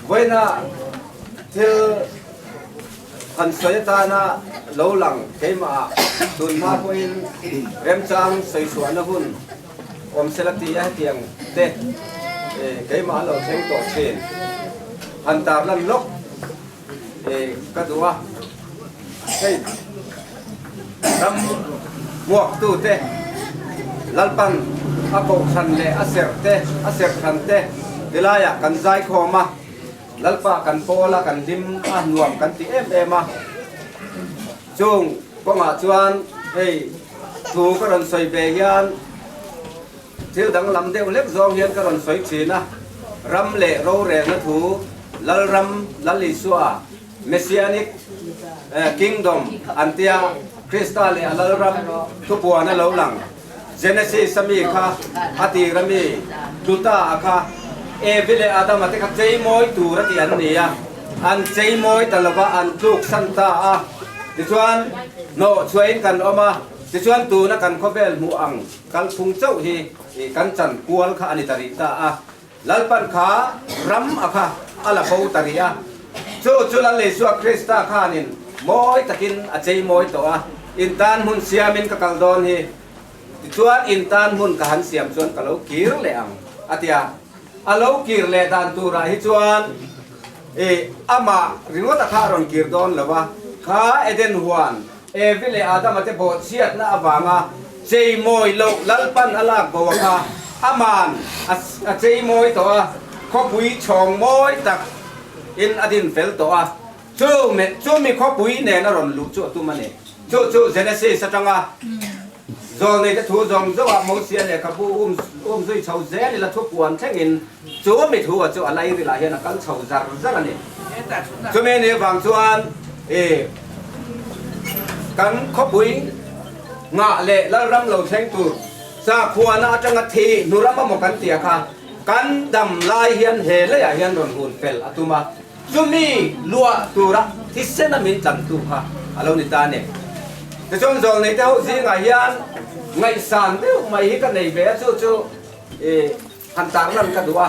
Vawiina thil han sawi atana lo lang keimahah tunhma pawhin remchang sawi chhuahna hun awm sela ti a hetiang te keimah a lo thleng tawh thin. Han tarlan lawk ka duh a, hei ram hmuaktute Lalpan a kohhran leh a serh te, a serh hran te tilaiah kan zaikhawm a, Lalpa kan pawl a, kan hlim a, nuam kan ti em em a. Chung kawngah chuan hei thu ka rawn sawi ve hian Thil danglam deuh hlek zawng hian ka rawn sawi thin a, ram leh rorelna thu, Lalram, Lal Isua, Messianic Kingdom an tia, Krista leh a Lalram thupuan a lo lang. Genesis a mi kha, a tir a mi, Tluta a kha, Evi leh Adama te kha cheimawi tur a ti an ni a, an cheimawi ta lova an tluksan ta a, tichuan hnawhchhuahin kan awm a, tichuan tuna kan khawvel hmuh ang, Kalphung chauh hi kan chan kual kha a ni ta rih ta a, Lalpan kha ram a kha a la bo ta rih a. Chu chu Lal Isua Krista khanin mawi takin a chei mawi tawh a, In tan hmun siamin ka kal dawn hi, tichuan in tan hmun ka han siam chuan ka lo kir leh ang, a ti a. A lo kir leh dan turah hi chuan i amah ringawt a kha a rawn kir dawn lo a, kha Eden huan Evi leh Adama te bawhchhiatna avanga cheimawi loh Lalpan a lak bo a kha aman a cheimawi tawh a, khawpui chhawng mawi tak in a din fel tawh a, chu chumi khawpui nen a rawn luh chu a tum a ni. Chu chu Genesis atanga zawlneite thu zawng zawngah Mosia lehkhabu um um zui chho zel ila thupuan thlengin chumi thu a chu a lairilah hian a kal chho zar zar a ni. Chumi ni avang chuan i kan khawpui nghah leh Lalram lo thleng tur sakhuana atanga thi hnuram amaw kan tia kha kan dam lai hian he leiah hian rawn hun fel a tum a, chumi luah tura thisena min tlantu kha a lo ni ta a ni. Tichuan zawlneite ho zingah hian ngaihsan deuh mai hi ka nei ve a, chu chu i han tarlan ka duh a.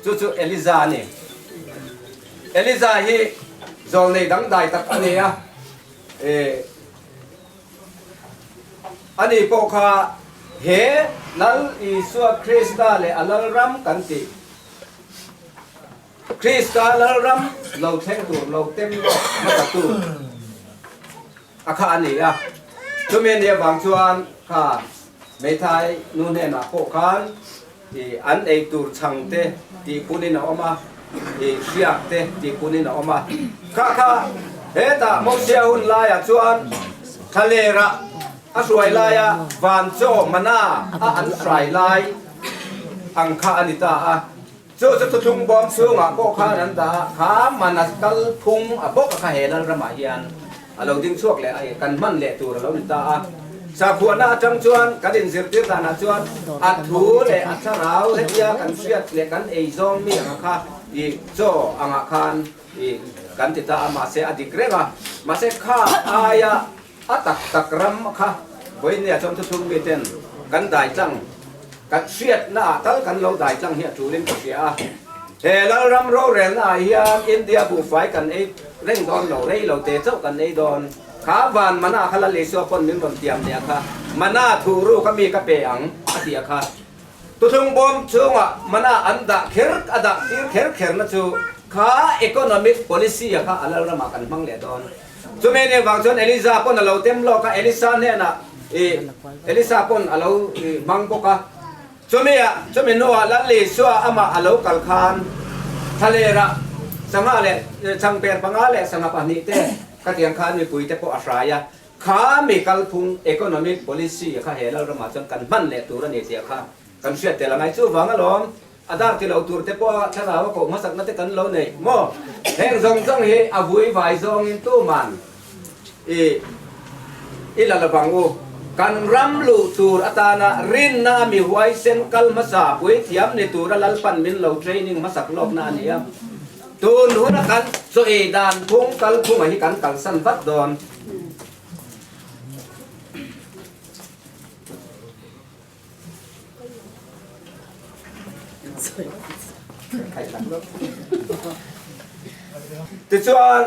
Chu chu Eliza a ni. Eliza hi zawlnei dangdai tak a ni a, ani pawh kha he Lal Isua Krista leh a Lalram kan tih, Krista Lalram lo thleng tur lo tem lawk hmasatu a kha a ni a. Chumi a nih avang chuan kha hmeithai nu hnenah pawh khan I an ei tur chhang te tih punin a awm a, i hriak te tih punin a awm a. Kha kha hetah Mosia hun laiah chuan thlalerah a hruai laia van chaw mana a an hrai lai ang kha a ni ta a. Chu chu thuthlung bawm chhungah pawh khan an dah a, kha mana kal phung a bawk a kha he Lalramah hian A lo ding chhuak leh a, kan hman leh tur a lo ni ta a. Sakhuana atang chuan kan inzirtir danah chuan a thu leh a thlarau hetia kan hriat leh kan ei zawng mi anga kha i chaw angah khan i kan ti ta a, mahse a dik reng a. Mahse kha aia a tak tak ram kha vawinia chuan thuthlung miten kan dai tlang, kan hriatna ah tal kan lo dai tlang hi a tulin ka hria a. He Lalram rorelna ah hian India buhfai kan ei reng dawn lo, rei lo te chauh kan ei dawn. Kha van mana kha Lal Isua pawn min rawn tiam leh a kha, Mana thu ru ka mi ka pe ang a ti a kha. Tuthlung bawm chhungah mana an dah kher a dah tir kher kher na chu kha economic policy a kha a Lalramah kan hmang leh dawn. Chumi nih vang chuan Eliza pawn a lo tem lawk a, Elisa hnenah i Elisa pawn a lo i hmang bawk a. Chumia, chumi hnuah Lal Isua amah a lo kal khan thlalerah sangha leh changper panga leh sangha pahnihte khatiang khan mipuite pawh a hrai a, kha mi kalphung economic policy kha he Lalramah chuan kan hman leh tur a ni tih kha kan hriat tel a ngai. Chuvang alawm a dar ti lo tur te pawha thlarau a koh hmasakna te kan lo nei maw? Heng zawng zawng hi a vui vai zawngin tuman I i la lovang u. Kan ram luh tur atana rinna a mi huaisen kal hmasa puithiam ni tura Lalpan min lo training hmasak lawkna a ni a. Tun huna kan chaw ei dan phung kal phunga hi kan kalsan vat dawn. Tichuan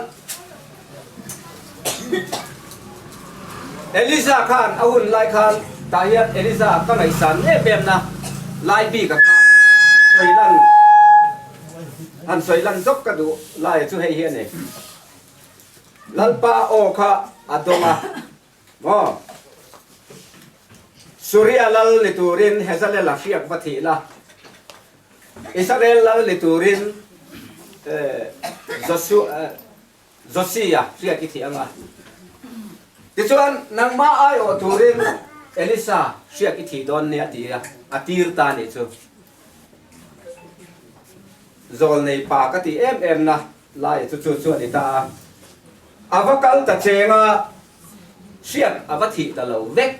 Elisa khan a hun lai khan tah hian Elisa ka ngaihsan em em na lai bik a kha sawi lan han sawi lan zawk ka duh lai chu hei hi a ni. Lalpa aw kha a dawng a maw? Suria lal ni turin Hezalel a hriak va thih la, Israel lal ni turin Josia hriak i thih ang a. Tichuan, nangmah aiawh turin Elisa hriak i thih dawn nia ti a, a tir ta nih chu. Zawlnei pa ka tih em em na lai chu chu chu a ni ta a. A va kal ta cheng a, hriat a va thih ta lo vek.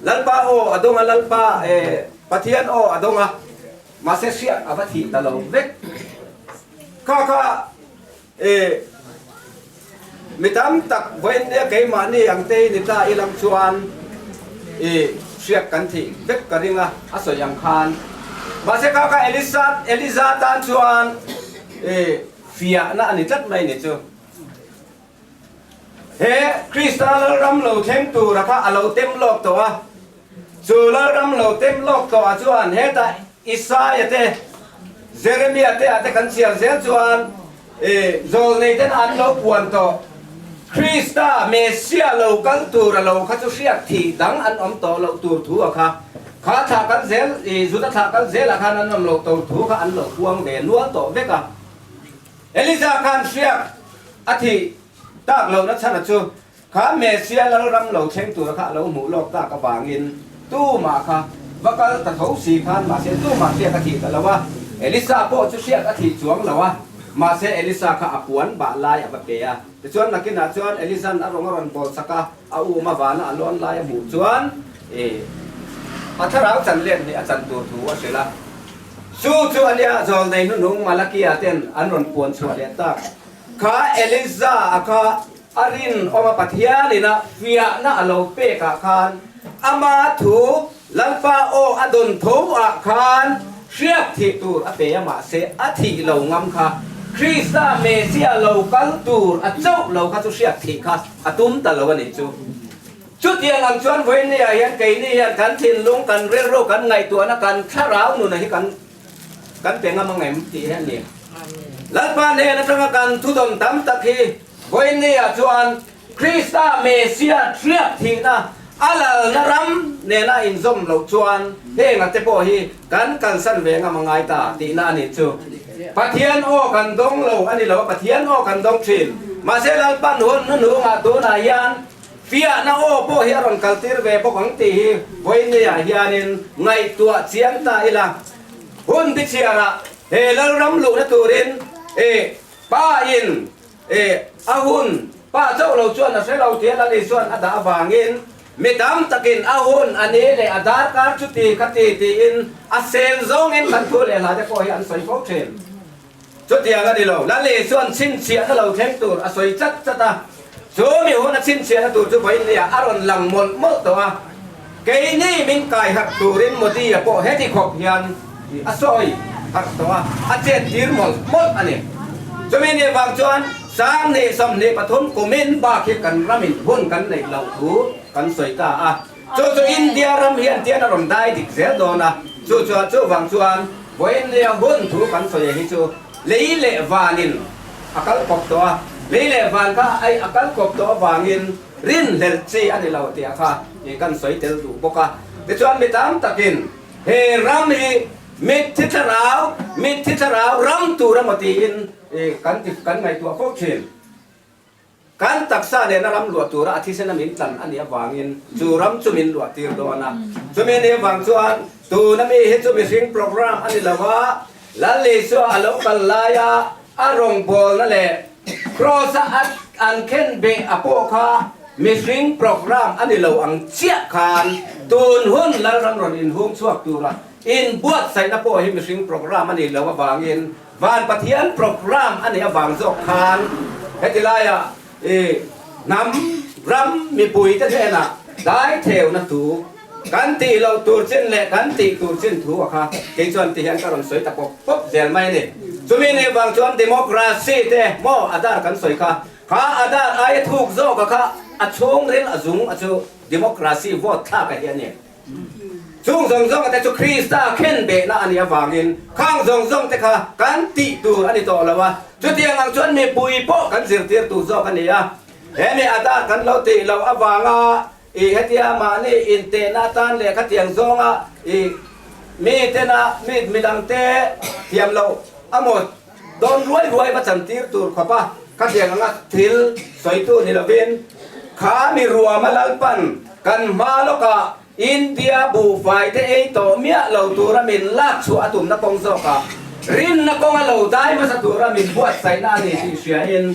Lalpa aw a dawng a, Lalpa eh Pathian aw a dawng a, mahse hriat a va thih ta lo vek. Kha kha eh mi tam tak vawiin nia keimahni ang te ni ta i lam chuan eh hriat kan thih vek ka ring a, a sawi ang khan. Mahse kha kha Elisa Eliza tan chuan eh fiahna a ni tlat mai ni chu. He Krista Lalram lo thleng tura kha a lo tem lawk tawh a. Chu Lalram lo tem lawk tawh ah chuan hetah Isaia te, Jeremia te ah te kan chhiar zel chuan zawlnei ten an lo puan tawh. Krista, Messia lo kal tura lo kha chu hriat thih dang an awm tawh loh tur thu a kha. Kha thlah kal zel, Juda thlah kal zelah khan an awm loh tur thu kha an lo puang ve nual tawh vek a. Elija khan hriak a thih tak lohna chhana chu kha Messia Lalram lo thleng tura kha a lo hmuh lawk tak avangin tumah kha va kal ta tho si khan mahse tumah hriak a thih ta lo a, Elisa pawh chu hriak a thih chuang lo a, mahse Elisa kha a puan bah lai a va pe a. Tichuan nakinah chuan Elisan a rawng a rawn bawl sak a, a um a vana a lawn lai a hmuh chuan a thlarau chan let hnih a chan tur thu a hrilh a. Chu chu a nia zawlnei hnuhnung Malakia ten an rawn puan chhuah leh tak. Kha Eliza a kha a rinawm a Pathianin a fiahna a lo pek ah khan ama thu Lalpa aw a dawn tho ah khan hriak thih tur a pe a mahse a thih lo ngam kha Krista Mesia lo kal tur a chauh lo kha chu hriak thih kha a tum ta lo a nih chu. Chutiang ang chuan vawinia hian keini hian kan thinlung, kan rilru, kan ngaihtuahna, kan thlarau nuna hi kan kan pe ngam ang em tih hi a ni. Lalpa hnen atanga kan thudawn tam tak hi vawinia chuan Krista Messia thriak thihna a lalna ram nena inzawm loh chuan heng ate pawh hi kan kalsan ve ngam a ngai ta tihna a nih chu. Pathian aw kan dawng lo a ni lo a, Pathian aw kan dawng thin. Mahse Lalpan hun hnuhnungah tunah hian Fiahna aw pawh hi a rawn kaltir ve bawk ang tih hi vawinia hianin ngaihtuah chiang ta ila. Hun bichhiarah he Lalram luhna turin e pa in e a hun pa chauh lo chuan a hre lo tia Lali chuan a dah avangin mi tam takin a hun a ni leh a darkar chuti khati tiin a sel zawngin kan thu leh hla te pawh hi an sawi fo thin. Chutiang a ni lo, Lali chuan chhinchhiahna lo thleng tur a sawi chat chat a. Chu mi huna chhinchhiahna tur chu vawinia a rawn lang mawlh mawlh tawh a. Keini min kai harh turin Modi-a pawh heti khawp hian a sawi harh tawh a, a chet tir mawlh mawlh a ni. Chumi ni vang chuan 2023 kumin bak hi kan ramin hun kan neih loh thu kan sawi ta a. Chu chu India ram hian tian a rawn dai dik zel dawn a, chu chuan chuvang chuan vawiinnia hun thu kan sawi hi chu lei leh vanin a kal kawp tawh a, lei leh van kha ai a kal kawp tawh avangin rinhlelh chi a ni lo tih kha kan sawi tel duh bawk a. Tichuan mi tam takin he ram hi mitthi thlarau, mitthi thlarau ram tur emaw tiin kan ti kan ngaihtuah fo thin. Kan taksa nena ram luah tura a thisena min tlan a nih avangin chu ram chu min luah tir dawn a. Chumi nih avang chuan tuna mi hi chu mihring program a ni lo a, Lal Isua a lo kal laia a rawngbawlna leh Kraws-a an khen beh a pawh kha mihring program a ni lo ang chiah khan tun hun Lalram rawn inhung chhuak tura inbuatsaihna pawh hi mihring program a nih loh avangin Van Pathian program a nih avang zawk khan heti laia i hnam ram mipuite hnenah dai theuna thu Kan tih loh tur chin leh kan tih tur chin thu a kha kei chuan ti hian ka rawn sawi ta pawp pawp zel mai a ni. Chumi nih vang chuan democracy te maw Adar kan sawi kha, kha Adar aia thuk zawk a kha a chhungril a zung a chu democracy vote thlak a hi a ni. Chung zawng zawng te chu Krista khen behna a nih avangin khang zawng zawng te kha kan tih tur a ni tawh lo a, chutiang ang chuan mipui pawh kan zirtir tur zawk a ni a. He mi Adar kan lo tih loh avanga I hetia mahni intehna atan leh khatiang zawnga i mi tena mi midangte thiam loh a maw dawn ruai ruai va chantir tur khawpa khatiang anga thil sawitu ni lovin kha mi ruama Lalpan kan hma lawkah India buhfai te ei tawh miah lo tura min lak chhuah a tumna kawng zawkah rinna kawnga lo dai hmasa tura min buatsaihna a ni tih hriain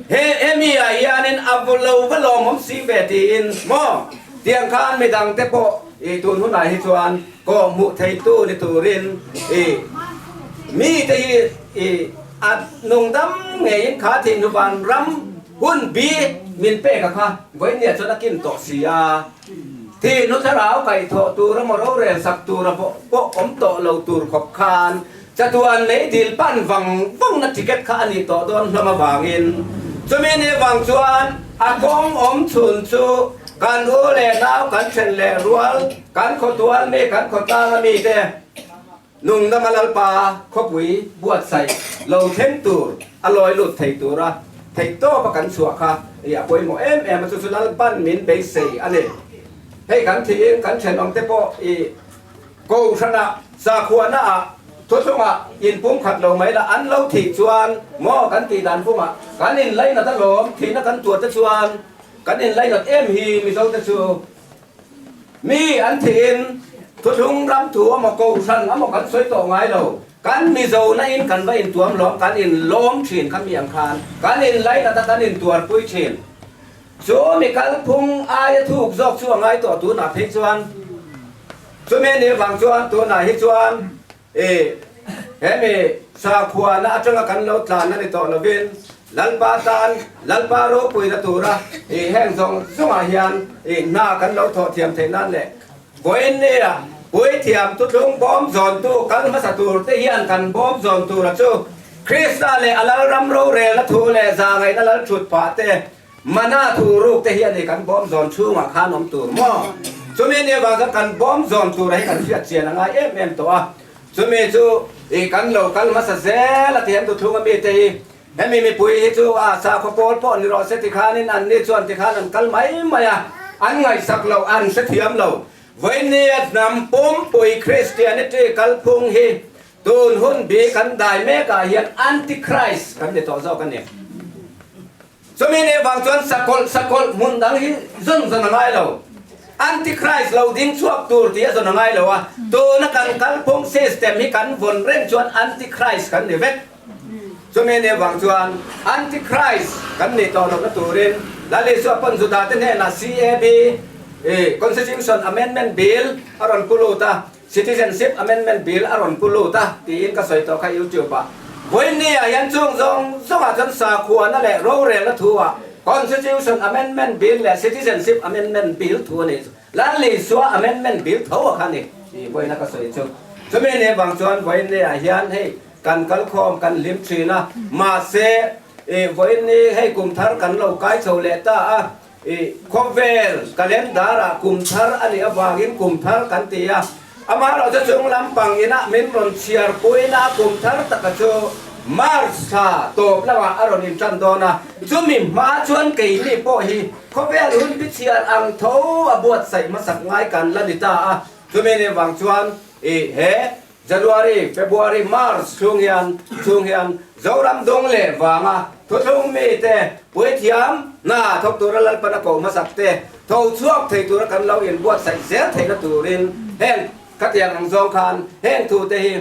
He hemi ah hianin a lo va lawmawm si ve tiin maw tiang khan midang te pawh i tun hunah hi chuan kawh hmuh theitu ni turin i mi te hi i a nungdam ngeiin kha thinhnuvan ram hun bi min pek a kha vawinia chuan a kin tawh si a. Thinhnu thlarau kaihthawh tur emaw rorel sak tura pawh awm tawh lo tur khawp khan Chatuan mei dil pan vang vangna ticket kha a nih tawh dawn hlawm avangin chumi ni vang chuan a kawng awm chhun chu kan u leh nau kan then leh rual kan khawtual mi kan khawtlang a mite nungdama Lalpa khawpui buatsaih lo thleng tur a lawi lut thei tura theihtawp a kan chhuah kha i a pawimawh em em a chu chu Lalpan min beisei a ni. Hei kan thiin kan thenawmte pawh i Kohhranah, sakhuanaah, thuthlungah inpumkhat lo mai la, an lo thih chuan maw kan tih dan bungah kan inlainat alawm, thihna kan tuah te chuan kan inlainat em hi Mizo te chu mi an thihin thuthlung ram thu amaw kohhran amaw kan sawi tawh ngai lo, kan Mizo na in kan va intuam lawm, kan inlawm thin kha mi ang khan kan inlainat a kan intuarpui thin. Chu mi kalphung aia thuk zawk chu a ngai tawh tunah phei chuan chumi anih vang chuan tunah hi chuan i hemi sakhuana atanga kan lo tlan a ni tawh lovin Lalpa tan Lalpa ropuina tura i heng zawng zawngah hian i hna kan lo thawh thiam theih nan leh vawiin nia puithiam thuthlung bawm zawntu kal hmasa tur te hian kan bawm zawn tura chu Krista leh a Lalram rorelna thu leh zahngaihna lal thut phah te, mana thu ruk te hi a ni kan bawm zawn chhungah khan awm tur maw? Chumi nia vang chuan kan bawm zawn tura hi kan hriat chian a ngai em em tawh a. Chumi chu i kan lo kal hmasa zel a ti an tuthlung a mite hi. Hemi mipui hi chu a sakhaw pawl pawh ni rawh se tikhanin anni chuan tikhan an kal mai mai a, an ngaihsak lo, an hrethiam lo. Vawinia hnam pumpui Christianity kalphung hi Tun hun bi kan dai mekah hian Antichrist kan ni tawh zawk a ni. Chumi nih vang chuan sakawlh sakawlh hmun dang hi zawn zawn a ngai lo. Antichrist lo ding chhuak tur tih a zawn a ngai lo a, tuna kan kalphung system hi kan vawn reng chuan Antichrist kan ni vek. Chumi nih vang chuan Antichrist kan nih tawh lohna turin Lal Isua pawn Juda te hnenah CAB, Constitution Amendment Bill, a rawn pu lut a. Citizenship Amendment Bill a rawn pu lut a tiin ka sawi tawh kha YouTube ah. Vawiinni ah hian chung zawng zawngah chuan sakhuana leh rorelna thu ah Constitution Amendment Bill leh Citizenship Amendment Bill thu a nih chu Lallisua Amendment Bill tho a kha ni tih vawiina ka sawi chu. Chumi nih vang chuan vawiinni ah hian hei kan kalkhawm kan hlim thin a mahse ih vawiinni hei kum thar kan lo kai chho leh ta a. I khawvel calendar ah kum thar a nih avangin kum thar kan ti a, amaherawhchu chung lampang inah min rawn chhiar puina kum thar taka chu March thla tawp lamah a rawn intan dawn a, chumi hma chuan keini pawh hi khawvel hun bi chhiar ang tho a buatsaih hmasak ngai kan la ni ta a, chumi nih vang chuan i he January, February, March chhung hian chhung hian Zoram dawng leh vanga thuthlung mite puithiam hna thawk tura Lalpan a koh hmasak te tho chhuak thei tura kan lo inbuatsaih zel theihna turin heng khatiang ang zawng khan heng thu te hi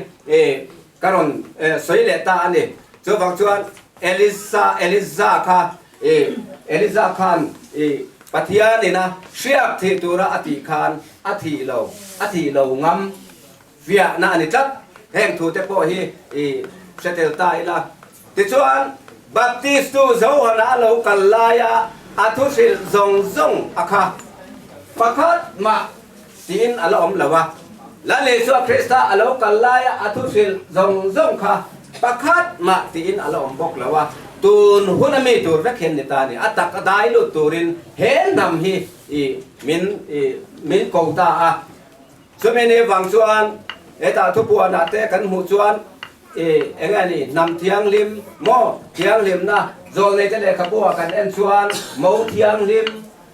ka rawn sawi leh ta a ni. Chuvang chuan Elisa Eliza kha Eliza khan Pathian ina hriak thih tura a tih khan a thih lo a thih lo ngam. Fiahna a ni tlat. Heng thute pawh hi i hre tel ta ila. Tichuan, Baptist tu Johana a lo kal laia a thu hrilh zawng zawng a kha. Pakhat mah tiin a la awm lo a. Lal Isua Krista a lo kal laia a thuhrilh zawng zawng kha pakhat mah tiin a la awm bawk lo a. Tun hun a mi tur vek hian ni ta a ni. A tak a dai lut turin he hnam hi i min i min ko ta a. Chumi ni vang chuan hetah thupuanah te kan hmuh chuan i eng nge ni hnam thianghlim maw thianghlimna zawlneite lehkhabu ah kan en chuan mo thianghlim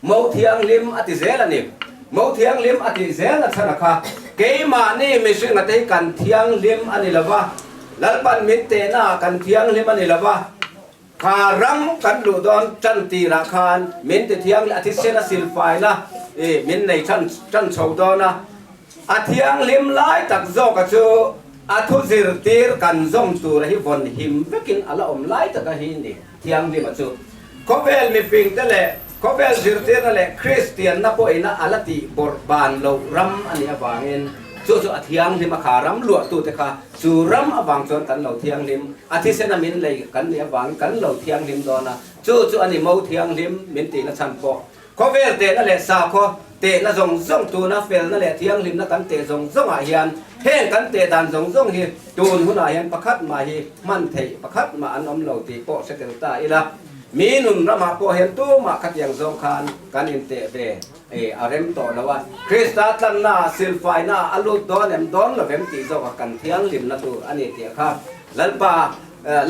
mo thianghlim a ti zel a ni. Mo thianghlim a tih zel a chhan a kha keimahni mihringa te hi kan thianghlim a ni lova, Lalpan min tehna ah kan thianghlim a ni lova, Kha ram kan luh dawn tan tirah khan min ti thianghlim, a thisen a silfaina i min nei tan tan chho dawn a, a thianghlim lai tak zawka chu a thu zirtir kan zawm tura hi vawn him vekin a la awm lai taka hi ni thianghlima chu. Khawvel mifingte leh khawvel zirtirna leh Kristianna pawhina a la tih bawrh ban loh ram a nih avangin chu chu a thianghlim a, kha ram luahtute kha Chu ram avang chuan kan lo thianghlim, a thisena min lei kan nih avangin kan lo thianghlim dawn a, chu chu a ni mo thianghlim min tihna chhan pawh. Khawvel tehna leh sakhaw tehna zawng zawng tuna felna leh thianghlimna kan teh zawng zawngah hian heng kan teh dan zawng zawng hi tun hunah hian pakhat mah hi hman theih pakhat mah an awm lo tih pawh hre tel ta ila. Mi nun ramah pawh hian tumah khatiang zawng khan kan inteh ve. Ei, a rem tawh lo a, Krista tlanna ah silfaina ah a lut dawn em dawn lo vem tih zawk a kan thianghlimna tur a ni tih kha Lalpa,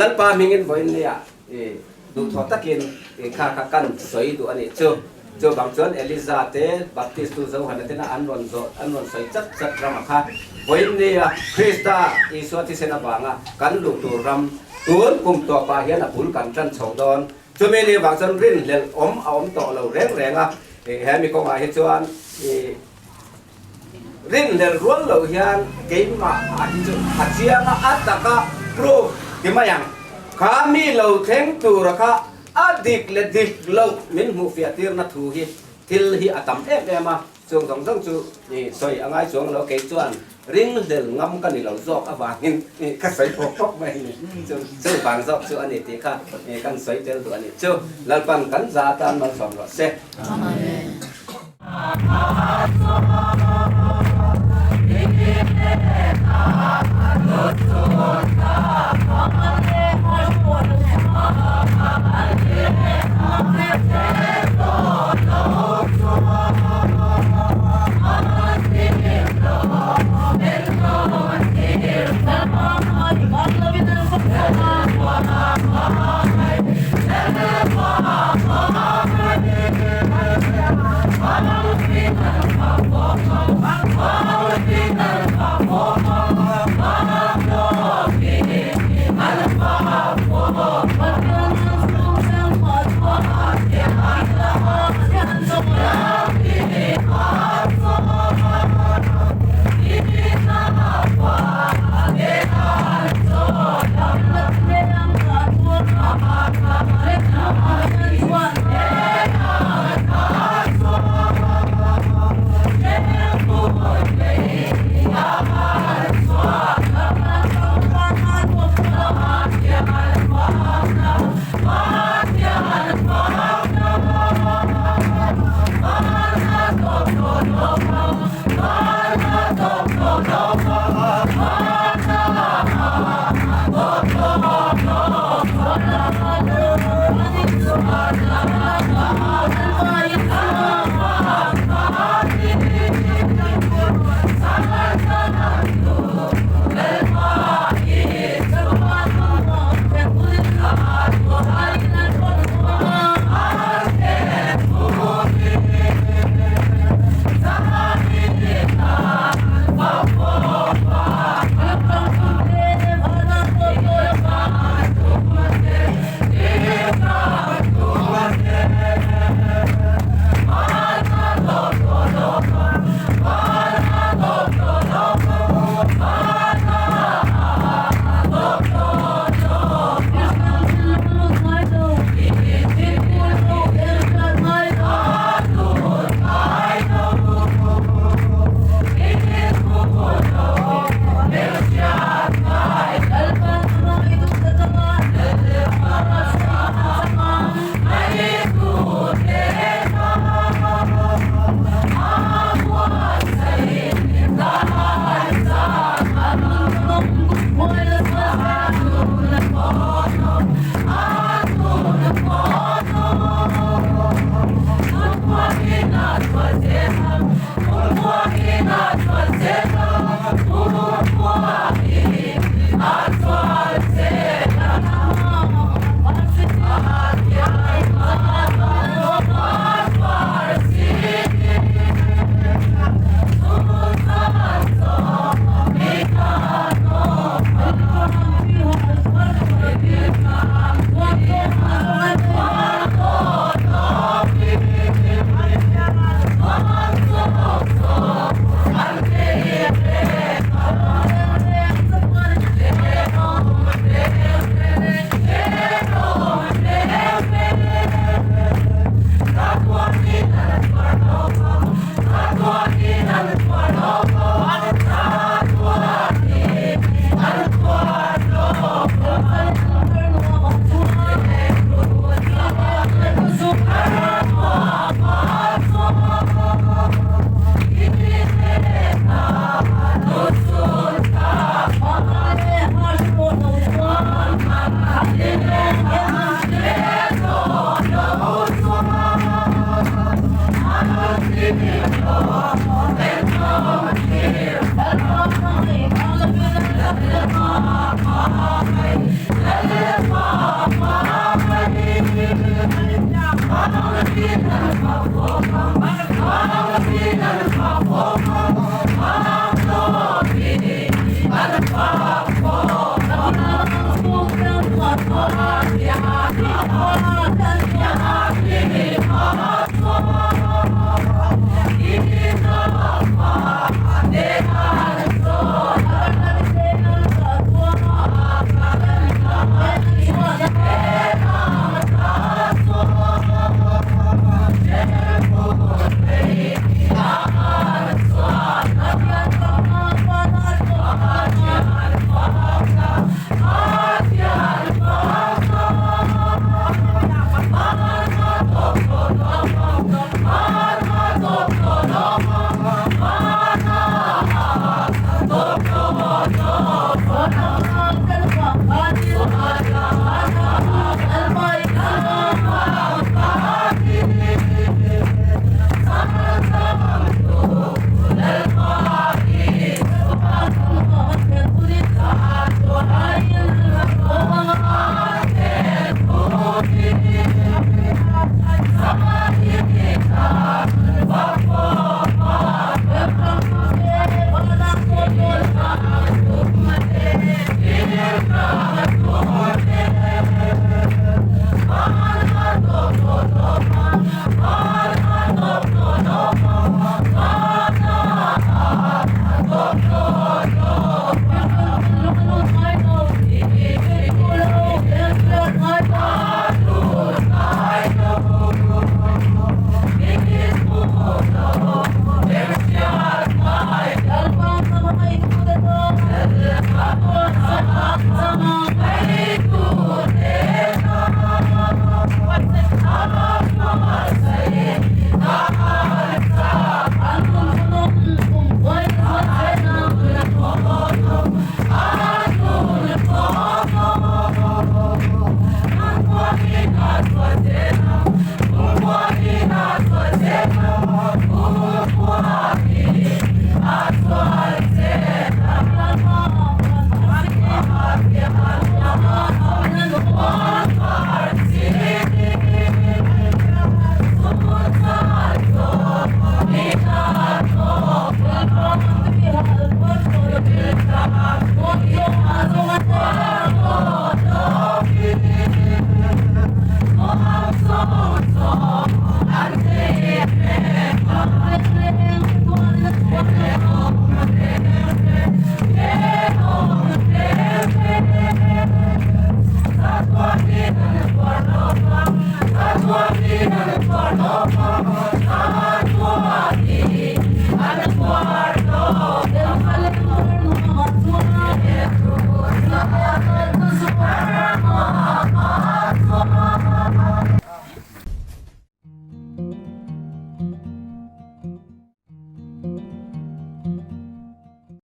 Lalpa hmingin vawiin nia i duhthawh takin i kha kha kan sawi duh a nih chu. Chuvang chuan Eliza te, Baptist tu Johana tena an rawn zawh, an rawn sawi chat chat ram a kha vawiin nia Krista Isua thisen avanga kan luh tur ram tun kum tawpah hian a bul kan tan chho dawn. Chumi ni vang chuan rinhlelh awm a awm tawh lo reng reng a, he mi kawngah hi chuan i rinhlelh rual loh hian keimah ah hi chu a chiang a, a taka proof ti mai ang. Kha mi lo thleng tura kha a dik leh dik loh min hmuhfiah tirna thu hi thil hi a tam em em a. Chung zawng zawng chu sawi a ngai chuang lo, kei chuan ringhlel ngam ka ni lo zawk avangin ka sawi pawk pawk mai a ni. Chu chuvang zawk chu a ni tih kha kan sawi tel duh a ni. Chu Lalpan kan za atan malsawm rawh se. Amen.